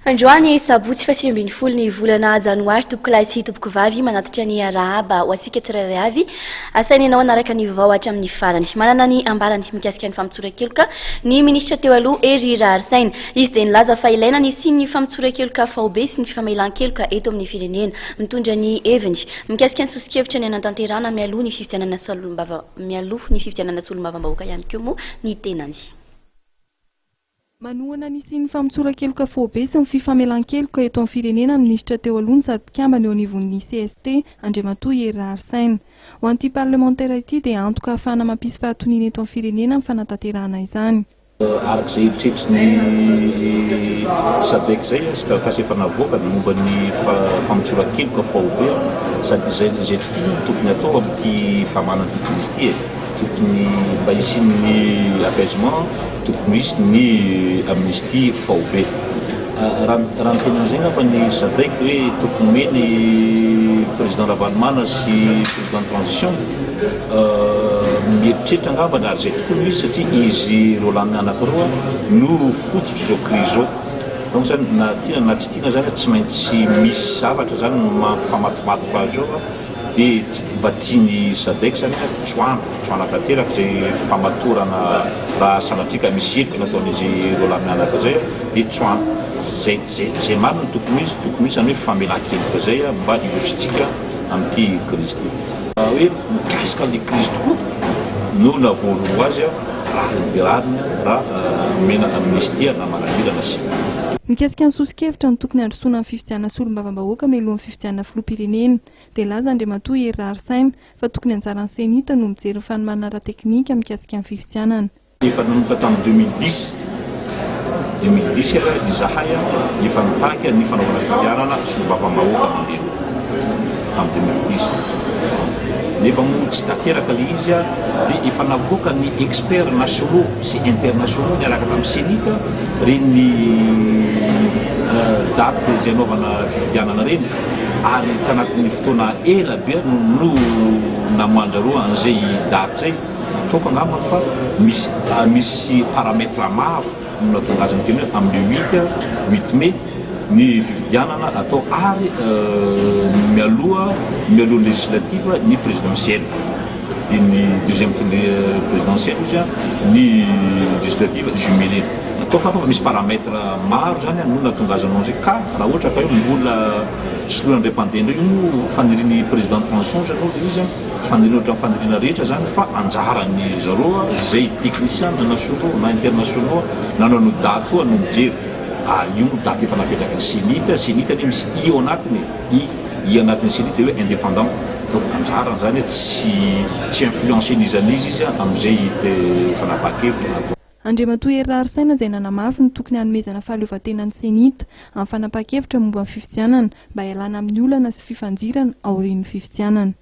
Androany sabotsy faha 19 ny volana janoary, tompokolahy sy tompokovavy, manatitra ny arahaba ho antsika tsirairay avy. Asaina ianao hanaraka ny vaovao hatramin'ny farany. Manana ny ambarany mikasika ny famotsoran-keloka ny minisitra teo aloha Hery Raharisaina. Izy dia nilaza fa ilaina ny hisian'ny famotsoran-keloka faobe sy ny fifamelan-keloka eto amin'ny firenena. Mitondra ny heviny mikasika ny soso-kevitra ny hanatanterahana mialoha ny fifidianana solombava mialoha ny fifidianana solombavambahoaka ihany koa moa ny tenany. Manohana ny hisian'ny famotsoran-keloka faobe sy ny fifamelan-keloka eto amin'ny firenena ny minisitra teo aloha no sady mpikambana eo anivon'ny cst, Andriamatoa Hery Raharisaina. Ho an'ity parlemantera ity dia antoka ahafahana mampisy fahatoniana eto amin'ny firenena ny fanatanterahana izany. Araka izay eritreritry ny Sadec izay sy taratasy efa navoaka dia momba ny famotsoran-keloka faobe sady izay izay tokoa no tokony atao amin'ity famahana an'ity krizy ity e. Tokony mba hisian'ny apaisement. Tokony hisy ny amnistie faobe. Raha raha niteny an'izay angamba ny Sadec hoe tokony omeny président Ravalomanana sy président de transition, mieritreritra angamba ary izay tokoa no izy satria izy roa lahy mianaka roa no fototr'izao crise izao. Donc zany na tiana na tsy tiana zany tsy maintsy misy zavatra zany mampifamatomatotra azy eo. Dia tsy mba tian'ny Sadec zany hoe tsoahana, tsoahana tanteraka izay famatorana raha sanatria ka misy heloka nataon'izy roalahy mianaka izay dia tsoahana. Izay izay izay marina no tokony ho izy, tokony ho izy izany hoe famelan-keloka izay mba hirosoantsika amin'ity krizy ity. Raha hoe mikasika an'ilay krizy tokoa no nahavoaroa azy, rariny dia rariny raha omena amnistie na maramila na civil. Mikasika ny soso-kevitra ny tokony handrosoana ny fifidianana solombavambahoaka mialohan'ny fifidianana filoham-pirenena dia nilaza Andriamatoa Hery Raharisaina fa tokony anjaran'ny Cenit no mijery ny fanomanana ara-teknika mikasika ny fifidianana. Efa nanomboka tamin'ny 2010, 2010 ary izahay efa nitaky ny fanaovana fifidianana solombavambahoaka mandeha tamin'ny 2010. Nefa moa tsy tanteraka ilay izy dia efa navoakan'ny experts nationaux sy internationaux niaraka tamin'ny Cenit ireny date izay hanaovana fifidianana ireny. Ary tanatin'ny fotoana ela be no namoahan-dRareo an'izay daty izay. Ataoko angambany fa misy misy paramètre maro no nahatonga azy niteny hoe amin'ny huit, huit mai ny fifidianana atao ary mialoha mialoha législative ny présidentielle. Dia ny deuxième tour présidentielle ozy ny législative jumelé. Ataoko angamba fa misy paramètre maro zany no nahatonga azy hanao an'izay ka raha ohatra ka hoe mbola soloina indray mpandeha indray io moa fanirian'ny président transition zareo le izy an, faniriana ohatran'ny faniriana rehetra zany fa anjaran'ny zareo zay technicien na nationaux na internationaux nanao an'io daty io no mijery, ary io moa daty efa napetraky ny Cenit, Cenit anie misy i ao anatiny e, i, i anatin'ny Cenit dia hoe indépendant, donc anjarany zany tsy tsy influencer n'iza n'iza izy amin'izay fanapahan-kevitra natao. Andriamatoa Hery Raharisaina izay nanamafy ny tokony hanomezana fahaleovantena ny Cenit amin'ny fanapahan-kevitra momba ny fifidianana mba hialana amin'ny olana sy fifandirana aorian'ny fifidianana.